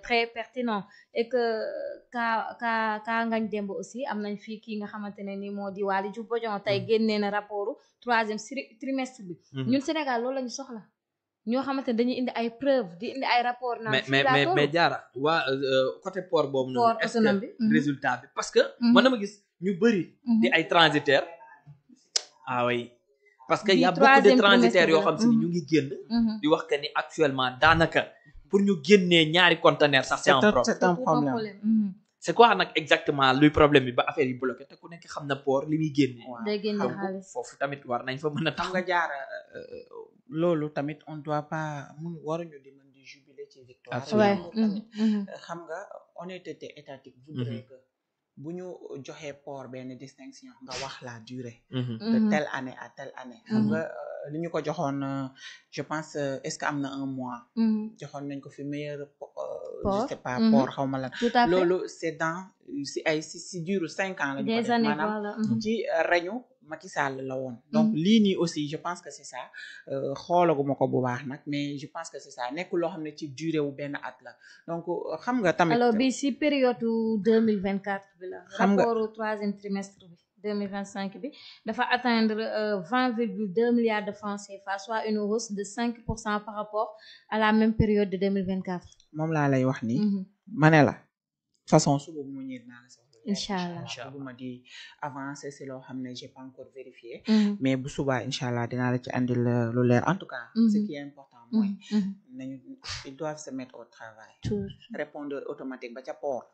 très pertinent et que ka Ngagne Demba aussi am nañ fii kii nga xamante ne ni moo di Waly Diouf Bodian tey génnee na rapportu troisième trimestre bi ñun Sénégal loolu lañu soxla ñoo xamante ne dañuy indi ay preuve di indi ay rapport naan fii laa toll mais jaara waa côté port boobu noonu est-ce autonome que bi résultat bi parce que man dama gis ñu bëri di ay transitaires ah oui parce que y a beaucoup de transitaires yoo xam si ni ñu ngi génn di wax que ni actuellement daanaka pour ñu génnee ñaari conteneurs sax c'est un problème c'est quoi nag exactement luy problème bi ba affaire yi bloqué te ku nekk xam na port li muy génnee day génne xaalis foofu tamit war nañ fa mën a xam nga jaara loolu tamit on doit pas waruñu di mën di jubiler ci victoire tamit xam nga honnêteté étatique voudrait que bu ñu joxee port benn distinction nga wax la durée de telle année à telle année xam nga li ñu ko joxoon je pense est-ce que am na un mois joxoon nañ ko fi meilleur je sais pas port xaw ma lan loolu c'est dans si dure 5 ans lañu ko def maanaam ci reñu Macky Sall la woon donc lii nii aussi je pense que c'est ça xoolaguma ko bu baax nag mais je pense que c'est ça nekkul loo xam ne ci durée wu benn at la donc xam nga tamit alors bi si période 2024 bi la rapport troisième trimestre bi 2025 bi dafa atteindre 20,2 milliards de francs CFA soit une hausse de 5% par rapport à la même période de 2024 moom laa lay wax nii ma ne la façon suba bu mu ñëw naa la sax inchallah bu ma di avancer c'est loo xam ne j'ai pas encore vérifié mais bu subaa inchallah dinaa la ci andil lu leer en tout cas ce qui est important mooy nañu ils doivent se mettre au travail répondeur automatique ba ca port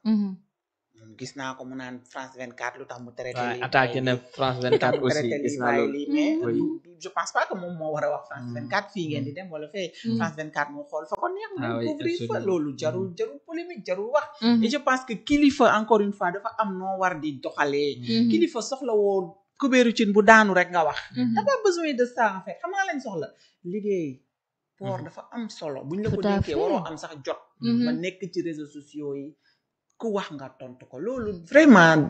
gis naa ko mu naan France 24 lu tax mu traité lii attaqué na France 24 aussi gis naa loolu mais je pense pas que moom moo war a wax France 24 fii ngeen di dem wala fee France 24 moo xool fa ko neex mu couvrir fa loolu jarul polémique jarul wax et je pense que kilifa encore une fois dafa am noo war di doxalee kilifa soxla woo kubéeru cin bu daanu rek nga wax t'as pas besoin de ça en fait xam nga lañ soxla liggéey port dafa am solo buñ la ko dénkee waroo am sax jot ba nekk ci réseaux sociaux yi ku wax nga tontu ko loolu vraiment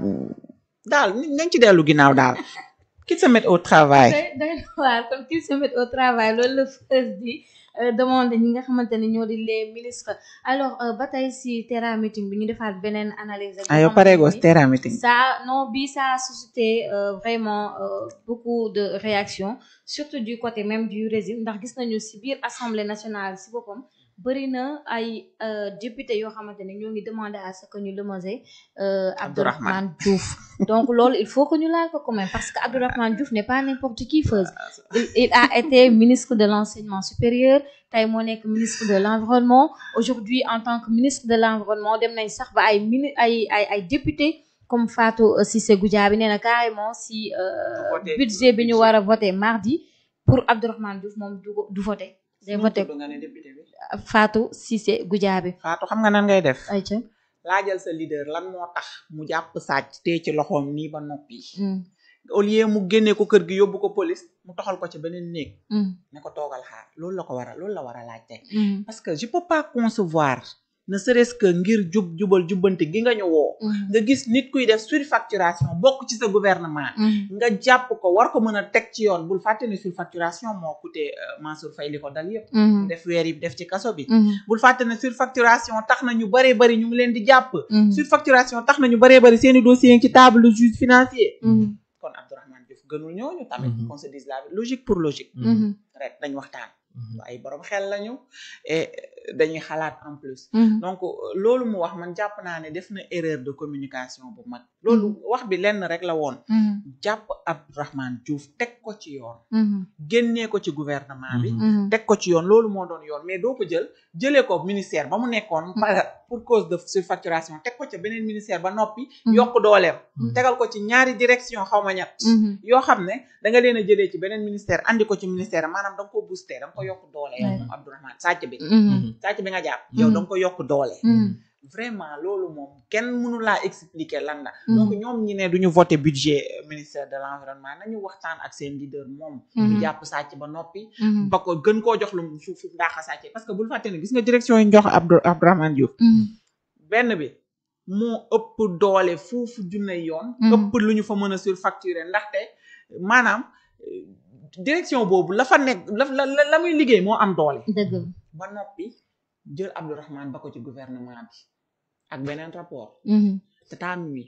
daal nañ ci dellu ginnaaw daal qu'ils se mettent au travail day waar comme qu'ils se mettent au travail loolu la feuse di demande ñi nga xamante ne ñoo di les ministres alors ba tey si Terra Meeting bi ñu defaat beneen analyse yow pareegoo si Terra Meeting ça non bi ça a suscité vraiment beaucoup de réactions surtout du côté même du régime ndax gis nañu si biir Assemblée nationale si boppam bëri na ay député yoo xamante ne ñoo ngi demander à ce que ñu limoger Abdourahmane Diouf donc loolu il faut que ñu laal ko quand même parce que Abdourahmane Diouf n'est pas n'importe qui feuse il a été ministre de l'enseignement supérieur tey moo nekk ministre de l'environnement aujourd'hui en tant que ministre de l'environnement dem nañ sax ba ay député comme Fatou Cissé Goudiaby nee na carrément si budget bi ñu war a voter mardi pour Abdourahmane Diouf moom du voter day voter Fatou Cissé Goudiaby Fatou xam nga nan ngay def ayca laajal sa leader lan moo tax mu jàpp sàcc tee ci loxoom nii ba noppi au lieu mu génnee ko kër gi yóbbu ko police mu toxal ko ci beneen néeg ne ko toogal xaar loolu la war a laaj tey parce que je peux pas concevoir ne serait-ce que ngir jubal jubbanti gi nga ñu woo nga gis nit kuy def surfacturation bokk ci sa gouvernement nga jàpp ko war ko mën a teg ci yoon bul fàtte ne surfacturation moo coûté Mansour Faye li ko dal yëpp def weer yi def ci kaso bi bul fàtte ne surfacturation tax na ñu bëree bëri ñu ngi leen di jàpp surfacturation tax na ñu bëree bëri seeni dossier ci table juge financier kon Abdourahmane Diouf gënul ñooñu tamit qu'on se dise la logique pour logique rek dañ waxtaan ay borom xel lañu et dañuy xalaat en plus donc loolu mu wax man jàpp naa ne def na erreur de communication bu mag loolu wax bi lenn rek la woon jàpp Abdourahmane Diouf teg ko ci yoon génnee ko ci gouvernement bi teg ko ci yoon loolu moo doon yoon mais doo ko jëlee ko ministère ba mu nekkoon pour cause de surfacturation teg ko ci beneen ministère ba noppi yokk dooleem tegal ko ci ñaari direction xaw ma ñett yoo xam ne da nga leen a jëlee ci beneen ministère andi ko ci ministère maanaam da nga ko booster da nga ko yokk doole yow moom Abdourahmane sàcc bi nga jàpp yow da nga ko yokk doole vraiment loolu moom kenn mënu laa expliquer lan la donc ñoom ñi ne duñu voter budget ministère de l'environnement nañu waxtaan ak seen leader moom ñu jàpp sàcc ba noppi ba ko gën koo jox lu suuf ndaaxa sàcc parce que bul fàtte ne gis nga direction yi ñu jox Abdourahmane Diouf benn bi moo ëpp doole foofu junne yoon ëpp lu ñu fa mën a surfacturer ndaxte maanaam direction boobu la fa nekk la muy liggéey moo am doole dëgg ba noppi jël Abdourahmane ba ko ci gouvernement bi ak beneen rapport tata Mimi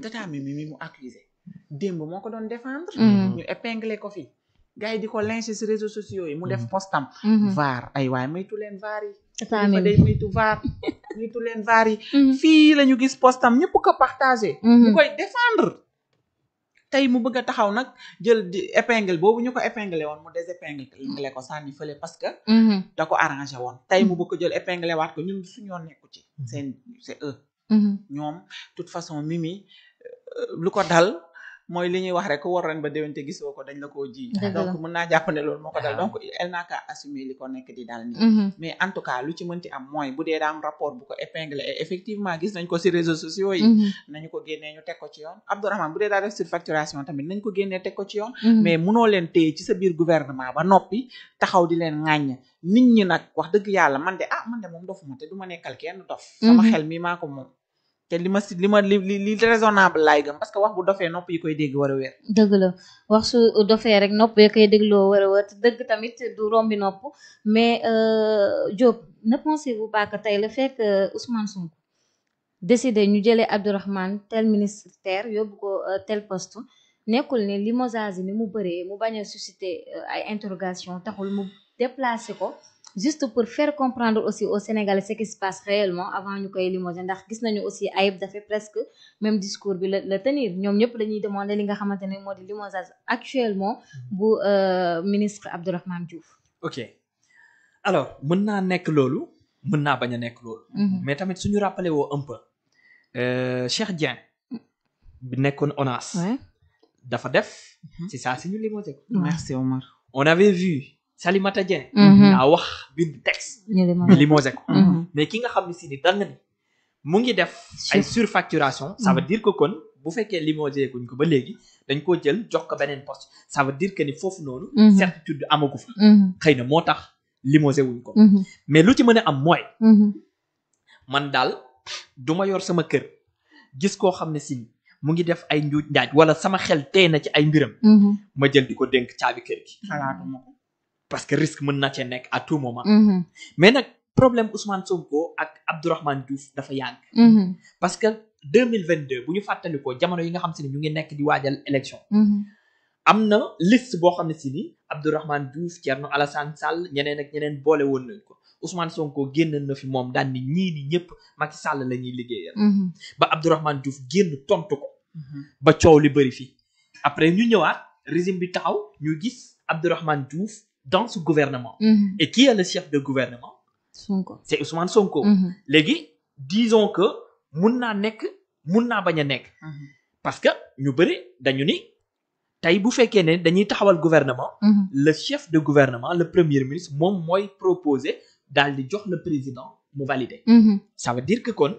tata Mimi mi mu accusé démb moo ko doon défendre ñu épinglé ko fi gars yi di ko lynché ci réseaux sociaux yi mu def postam vaar ay waay maytu leen vaar yi fa day maytu leen vaar yi fii la ñu gis postam ñëpp ko partagé mu koy défendre tey mu bëgg a taxaw nag jël di épingle boobu ñu ko épinglé woon mu désépinglé ko sànni fële parce que da ko arrangé woon tey mu bëgg ko jël épinglé waat ko ñun suñoo nekku ci c'est eux ñoom toute façon Mimi lu ko dal mooy li ñuy wax rek ko war ren ba déwénte gisoo ko dañ la koo ji donc mën naa jàpp ne loolu moo ko dal donc elle n'a qu'à assumer li ko nekk di dal nii mais en tout cas lu ci mënti am mooy bu dee daa am rapport bu ko épinglé et effectivement gis nañ ko ci réseaux sociaux yi nañu ko génnee ñu teg ko ci yoon Abdourahmane bu dee daa def surfacturation tamit nañ ko génnee teg ko ci yoon mais munoo leen téye ci sa biir gouvernement ba noppi taxaw di leen ŋàññ nit ñi nag wax dëgg yàlla man de moom dofuma te du ma nekkal kenn dof sama xel mi maa ko moom te li raisonnable laay gëm parce que wax bu dofee nopp yi koy dégg war a wér dëgg la wax su dofee rek nopp yi koy dégloo war a wér te dëgg tamit du rombi nopp mais Diop ne pensez-vous pas que tey le fait que Ousmane Sonko décidé ñu jëlee Abdourahmane tel ministère yóbbu ko tel poste nekkul ne limogeage yi ni mu bëree mu bañ a susciter ay interrogation taxul mu déplacer ko juste pour faire comprendre aussi aux Sénégalais ce qui se passe réellement avant ñu koy limoger ndax gis nañu aussi Ayib Daffé presque même discours bi la tenir ñoom ñëpp dañuy demander li nga xamante ne moo di limogeage actuellement bu ministre Abdourahmane Diouf. ok alors mën naa nekk loolu mën naa bañ a nekk loolu. mais tamit suñu rappelé woo un peu Cheikh Dieng bi nekkoon ONAS. dafa def. c'est ça si ñu limoger ko. merci Omar. on avait vu. Salimata Dieng daa wax bind texte ñu limogé ko mais ki nga xam ne si ni dal na ni mu ngi def ay surfacturation ça veut dire que kon bu fekkee limogé kuñ ko ba léegi dañ koo jël jox ko beneen poste ça veut dire que ni foofu noonu certitude amagu fa xëy na moo tax limogé wuñ ko mais lu ci mën a am mooy man daal du ma yor sama kër gis koo xam ne si mu ngi def ay njuuj njaaj wala sama xel tey na ci ay mbiram ma jël di ko dénk caabi kër gi xalaatuma ko parce que risque mën na cee nekk à tout moment mais nag problème Ousmane Sonko ak Abdourahmane Diouf dafa yàgg parce que 2022 bu ñu fàttalikoo jamono yi nga xam si ni ñu ngi nekk di waajal élection am na liste boo xam ne si ni Abdourahmane Diouf Thierno Alassane Sall ñeneen ak ñeneen boole woon nañ ko Ousmane Sonko génn na fi moom daan ni ñii ni ñëpp Macky Sall la ñuy liggéeyal ba Abdourahmane Diouf génn tontu ko ba coow li bëri fii après ñu ñëwaat régime bi taxaw ñu gis Abdourahmane Diouf dans ce gouvernement et qui est le chef de gouvernement Sonko c'est Ousmane Sonko léegi disons que mun naa nekk mun naa bañ a nekk parce que ñu bëri dañu ni tey bu fekkee ne dañuy taxawal gouvernement le chef de gouvernement le premier ministre moom mooy proposer daal di jox le président mu valider ça veut dire que kon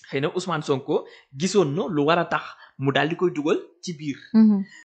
xëy na Ousmane Sonko gisoon na lu war a tax mu daal di koy dugal ci biir